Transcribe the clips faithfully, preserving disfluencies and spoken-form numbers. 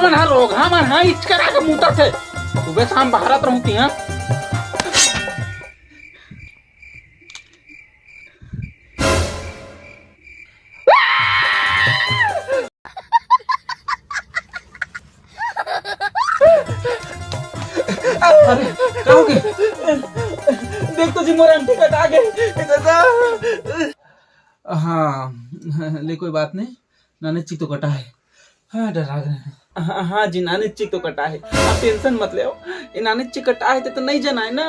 मन ह रोगहा मन ह इचकरा के मूतत हे। सुबह शाम बहारत रहूं तिहां। अरे, का हो गे? देख तो जी, मोर अंगठी कटा गे। हाँ, ले कोई बात नहीं, नानेच चिक तो कटा हे। हाँ, डरा गे। हाँ, हाँ जी, नानेच चिक तो कटा हे, आप tension मत लेव। ये नानेच चिक कटा हे, ते तो नहीं जनाय ना,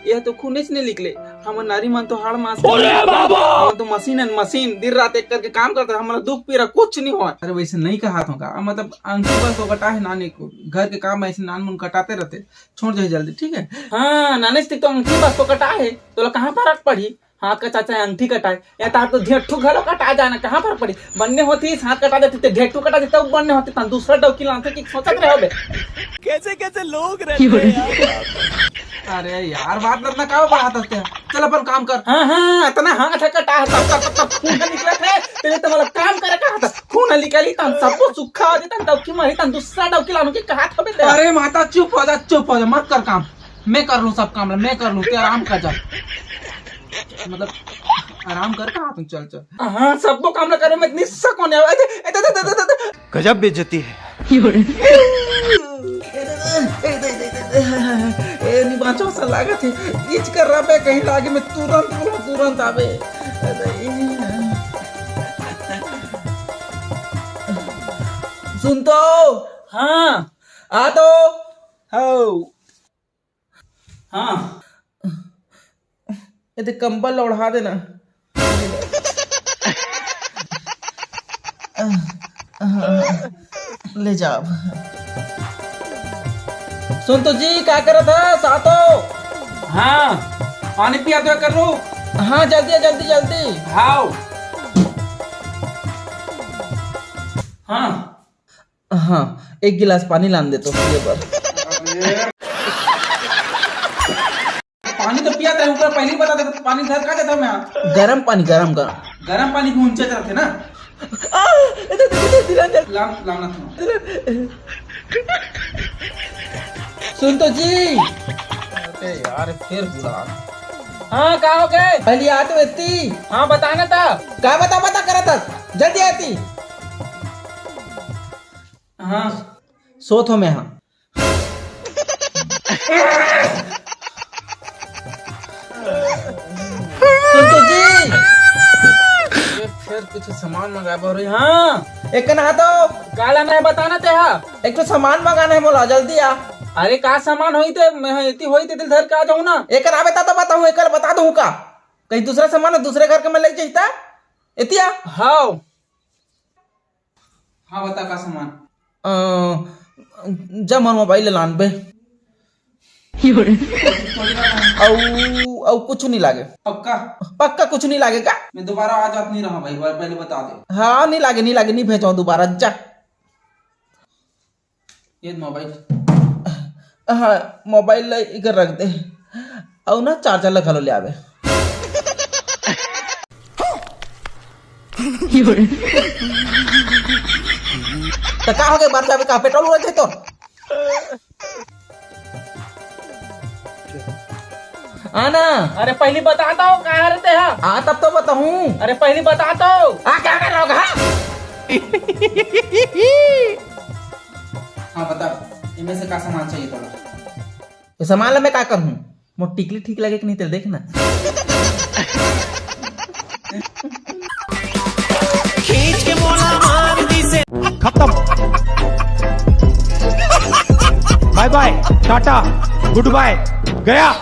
ये तो खूनेच नहीं निकले। हमर नारी मन तो हाड़ मांस के, अरे बाबा! हमन तो मशीन and मशीन, दिन रात एक करके काम करत हे, हमला दुख पीरा कुछ नहीं होय। अरे वैसे नहीं कहत हों का, मतलब अंगठी बस तो कटा हे नाने को, घर के काम ऐसे नान मुन कटाते रहते, छोड़ जाही जल्दी, ठीक है? हाँ, नानेच चिक तो अंगठी बस तो कटा हे, तोला कहाँ फरक पड़ही? हाथ कटा चाहे अंगठी कटाय, या तार तो ढेठू घलो कटा जाना, कहाँ फरक पड़ही? बन्ने होतिस हाथ कटा देते, ते ढेठू कटा देते, तब बन्ने होतिस, तहन दूसरा डौकी लानते कि सोचत रहे होबे। कैसे कैसे लोग रहते हैं यार। अरे यार, बात ल अतना का बढ़ात हस? चल अपन काम कर। हाँ, हाँ, अतना हाथ ह कटा हे, तब, तब, तब, तब खून ह निकलत हे, तेने तो मतलब काम करे कहा था, खून ह निकली, तहन सबको सुखा हो जाता, डौकी मारी, तहन दूसरा डौकी लानहूं कि कहा था बे तेला। अरे माता, चुप हो जा, चुप हो जा, मत कर काम, मैं कर लूं सब काम ला, मैं कर लूं, तैं आराम कर जा। मतलब, आराम कर कहा तू, चल, चल। हाँ, सबको काम ला करे में इतनी शक होने आवे। ए, ए, ए, ए, ए, ए, ए, गजब बेइज्जती है। ए, ए, ए, ए, ए, ए, ए, नहीं बांचो, अइसन लागत हे। इच कर रहा बे, कहीं लागे में तुरंत, तुरंत, तुरंत आवे। सुन तो। हाँ। आ तो। हो। हाँ। ये दे कंबल ओढ़ा देना। ले जा अब। सुन तो जी, का करत हस? आ तो। हाँ, पानी पिया तो कर लो। हाँ, जल्दी, जल्दी, जल्दी। हाव। हाँ। हाँ, एक गिलास पानी लान दे तो पिए बर। पानी तो पिया था, ऊपर पहले ही बता देता, पानी धर का देता मैं? गरम पानी, गरम, गरम। गरम पानी गूंजत रहते ना। आ, इधर, इधर, इधर, इधर, इधर। लान, लाना था। सुन तो जी। अरे यार, फिर बुला। हाँ, का हो गे? पहले आ तो एती। हाँ, बता ना ता। का बता, बता करत हस? जल्दी आती। हाँ। सोत हों मैं, हाँ। सुन तो जी। ये फिर कुछ सामान मंगाबो रे। हाँ। एक कन आ तो। का लाना हे बता ना ते हा। एक ठो सामान मंगाना हे मोला, जल्दी आ। अरे का सामान होही ते, मैं एती होही ते दिल धर के आ जाहूं ना। एकर आबे ता तो बताहूं, एकर बता दूं का? कहीं दूसरा सामान हे, दूसरे घर के मैं लेके जाही ता? एती आ। हाव। हाँ, बता का सामान? अ, जा मोर मोबाइल ल लान बे। अउ, अउ कुछ नहीं लागे। पक्का? पक्का कुछ नहीं लागे का? मैं दोबारा आ जात नहीं रहा भाई, पहले बता दे। हाँ, नहीं लागे, नहीं लागे, नहीं भेजो दोबारा, जा। ये मोबाइल। हाँ, मोबाइल ला इकर रख दे। अउ ना चार्जर ला घलो ले आवे। त का हो गे, बाहर जाबे का, पेट्रोल उड़त हे तोर? आना। अरे पहली बता तो, कहाँ रहते हैं? आ, तब तो बताहूँ। अरे पहली बता तो। आ, क्या कर रहा होगा? हाँ, बता, इनमें से का सामान चाहिए तोला? ये सामान ला मैं का करहूँ? मोर टिकली ठीक लगे कि नहीं, तेल देख ना। खींच के मोला मार दी से। खत्म। बाय बाय, टाटा, गुड बाय, गया।